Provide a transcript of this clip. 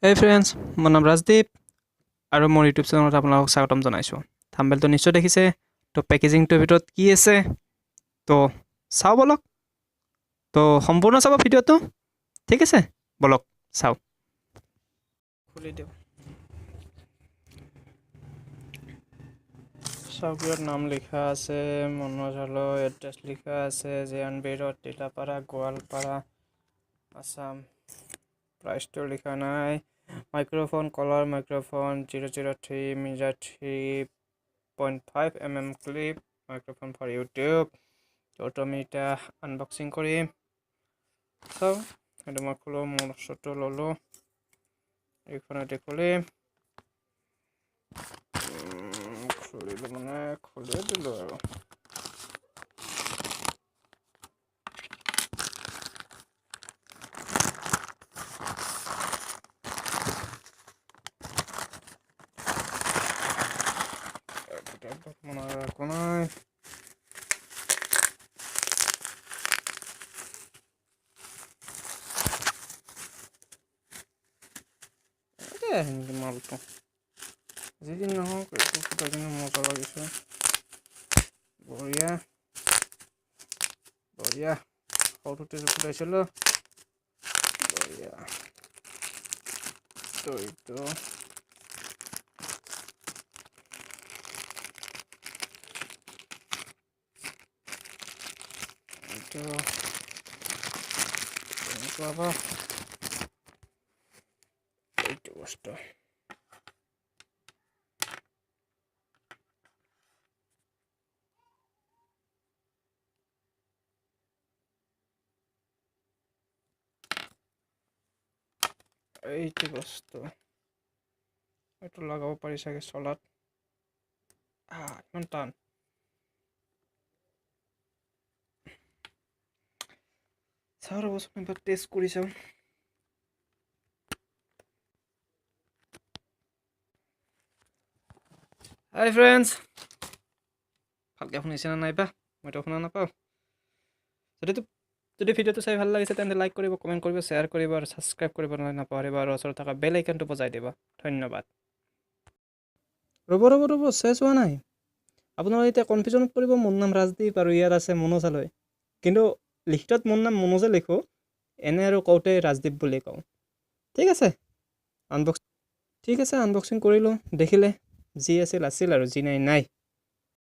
Hey friends, মোৰ নাম ৰাজদীপ আৰু মোৰ ইউটিউব চেনেলত আপোনালোকক স্বাগতম জনাইছোঁ। থাম্বনেইলটো নিশ্চয় দেখিছে। তো পেকেজিংটোৰ ভিতৰত কি আছে তো চাওঁ বলক। তো সম্পূৰ্ণ চাব ভিডিঅ'টো, ঠিক আছে? বলক চাওঁ। খুলি দিওঁ। চাওক, ইয়াত নাম লিখা আছে মনোজ হালৈ, এড্ৰেছ লিখা আছে J N B road, Tilapara, Goalpara, Assam. প্ৰাইচটো লিখা নাই। Microphone colour microphone 003 measure 3.5 mm clip microphone for YouTube. তো আমি এতিয়া আনবক্সিং কৰিম। চাওঁ, এইটো মই খোলোঁ, মোৰ ওচৰটো ল'লোঁ, এইখনতে খুলিম। খুলিলোঁ মানে খুলিয়ে দিলোঁ আৰু। মানে একো নাই। আহে নেকি মালটো? যি দিন নহওক, এইটো ফুটাই কিনে মজা লাগিছে। বঢ়িয়া বঢ়িয়া, সৰুতে ফুটাইছিলোঁ। বঢ়িয়া। তো এইটো এইটো কেনেকুৱা বা এইটো বস্তু। এইটো বস্তু এইটো লগাব পাৰি চাগে চলাত। ইমান টান। চাওঁ ৰ'বচোন, এবাৰ টেষ্ট কৰি চাওঁ। হাই ফ্ৰেণ্ডছ, ভালকৈ শুনিছেনে নাই বা? মইতো শুনা নাপাওঁ। যদি ভিডিঅ'টো চাই ভাল লাগিছে তেন্তে লাইক কৰিব, কমেণ্ট কৰিব, শ্বেয়াৰ কৰিব আৰু ছাবস্ক্ৰাইব কৰিব নাপাহৰিব আৰু ওচৰত থকা বেল আইকনটো বজাই দিব। ধন্যবাদ। ৰ'ব ৰ'ব ৰ'ব, চেচ হোৱা নাই। আপোনালোকে এতিয়া কনফিউজনত পৰিব, মোৰ নাম ৰাজদীপ আৰু ইয়াত আছে মনোজ হালৈ, কিন্তু লিখিতত মোৰ নাম মনোজে লিখোঁ, এনে আৰু কওঁতে ৰাজদীপ বুলি কওঁ। ঠিক আছে, আনবক্স ঠিক আছে, আনবক্সিং কৰিলোঁ, দেখিলে যি আছিল আছিল আৰু যি নাই নাই।